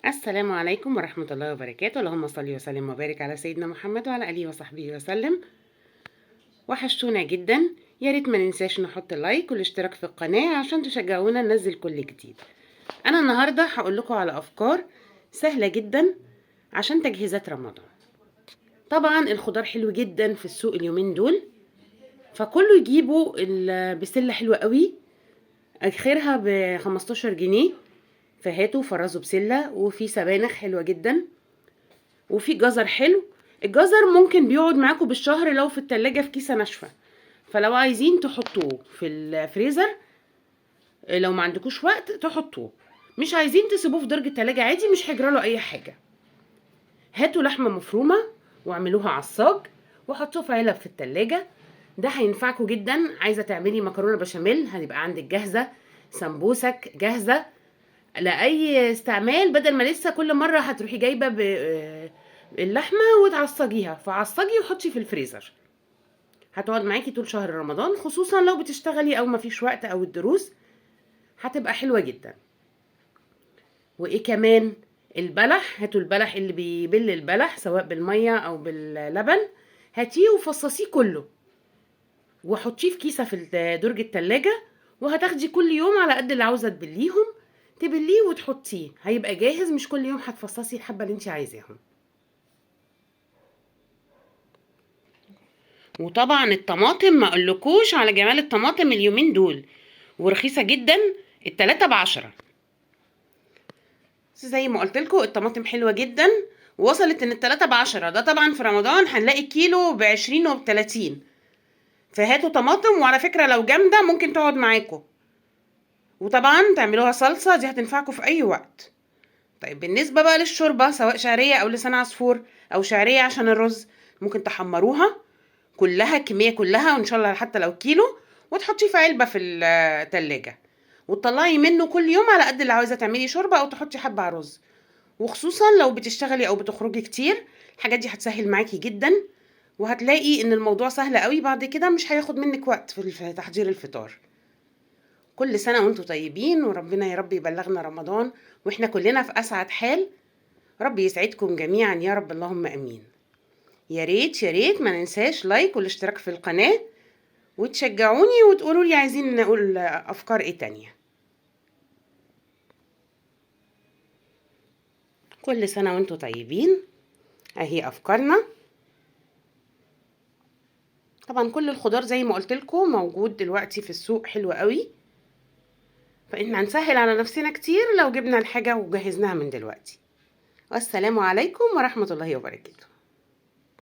السلام عليكم ورحمة الله وبركاته. اللهم صل وسلم وبارك على سيدنا محمد وعلى آله وصحبه وسلم. وحشتونا جدا، يا ريت ما ننساش نحط like والاشتراك في القناة عشان تشجعونا ننزل كل جديد. انا النهاردة هقول لكم على افكار سهلة جدا عشان تجهيزات رمضان. طبعا الخضار حلو جدا في السوق اليومين دول، فكله يجيبوا البسلة حلوة قوي، اخرها ب15 جنيه، فهاتوا فرزوا بسلة. وفي سبانخ حلوة جدا، وفي جزر حلو. الجزر ممكن بيقعد معاكم بالشهر لو في التلاجة في كيسة ناشفة، فلو عايزين تحطوه في الفريزر لو ما عندكوش وقت تحطوه، مش عايزين تسيبوه في درج التلاجة عادي، مش هيجراله اي حاجة. هاتوا لحمة مفرومة واعملوها عصاج وحطوه في علب في التلاجة، ده هينفعكم جدا. عايزة تعملي مكرونة بشاميل هتبقى عندك جاهزة، سمبوسك جاهزة لأي استعمال، بدل ما لسه كل مرة هتروحي جايبة اللحمة وتعصجيها. فعصجي وحطي في الفريزر، هتقعد معاكي طول شهر رمضان، خصوصا لو بتشتغلي او مفيش وقت او الدروس، هتبقى حلوة جدا. وايه كمان؟ البلح، هاتوا البلح اللي بيبل البلح سواء بالمية او باللبن، هاتيه وفصصيه كله وحطيه في كيسة في درج التلاجة، وهتاخدي كل يوم على قد اللي عاوزة تبليهم تبليه وتحطيه، هيبقى جاهز، مش كل يوم هتفصصي الحبة اللي انت عايزاهم. وطبعا الطماطم ما اقولكوش على جمال الطماطم اليومين دول، ورخيصة جدا، التلاتة ب10. زي ما قلت لكم الطماطم حلوة جدا، ووصلت ان التلاتة ب10، ده طبعا في رمضان هنلاقي كيلو ب20 وب30. فهاتوا طماطم، وعلى فكرة لو جامدة ممكن تقعد معاكم، وطبعا تعملوها صلصة، دي هتنفعكم في اي وقت. طيب بالنسبة بقى للشوربة، سواء شعرية او لسان عصفور او شعرية عشان الرز، ممكن تحمروها كلها، الكمية كلها وان شاء الله حتى لو كيلو، وتحطيه في علبة في التلاجة، وتطلعي منه كل يوم على قد اللي عاوزة تعملي شوربة او تحطي حبة على الرز. وخصوصا لو بتشتغلي او بتخرجي كتير، الحاجات دي هتسهل معاكي جدا، وهتلاقي ان الموضوع سهل قوي بعد كده، مش هياخد منك وقت في تحضير الفطار. كل سنة وانتم طيبين، وربنا يا رب يبلغنا رمضان واحنا كلنا في اسعد حال. ربي يسعدكم جميعا يا رب، اللهم امين. يا ريت يا ريت ما ننساش like والاشتراك في القناة، وتشجعوني وتقولوا لي عايزين نقول افكار ايه تانية. كل سنة وانتم طيبين. اهي افكارنا. طبعا كل الخضار زي ما قلت لكم موجود دلوقتي في السوق، حلو قوي، فإحنا هنسهل على نفسنا كتير لو جبنا الحاجة وجهزناها من دلوقتي. والسلام عليكم ورحمة الله وبركاته.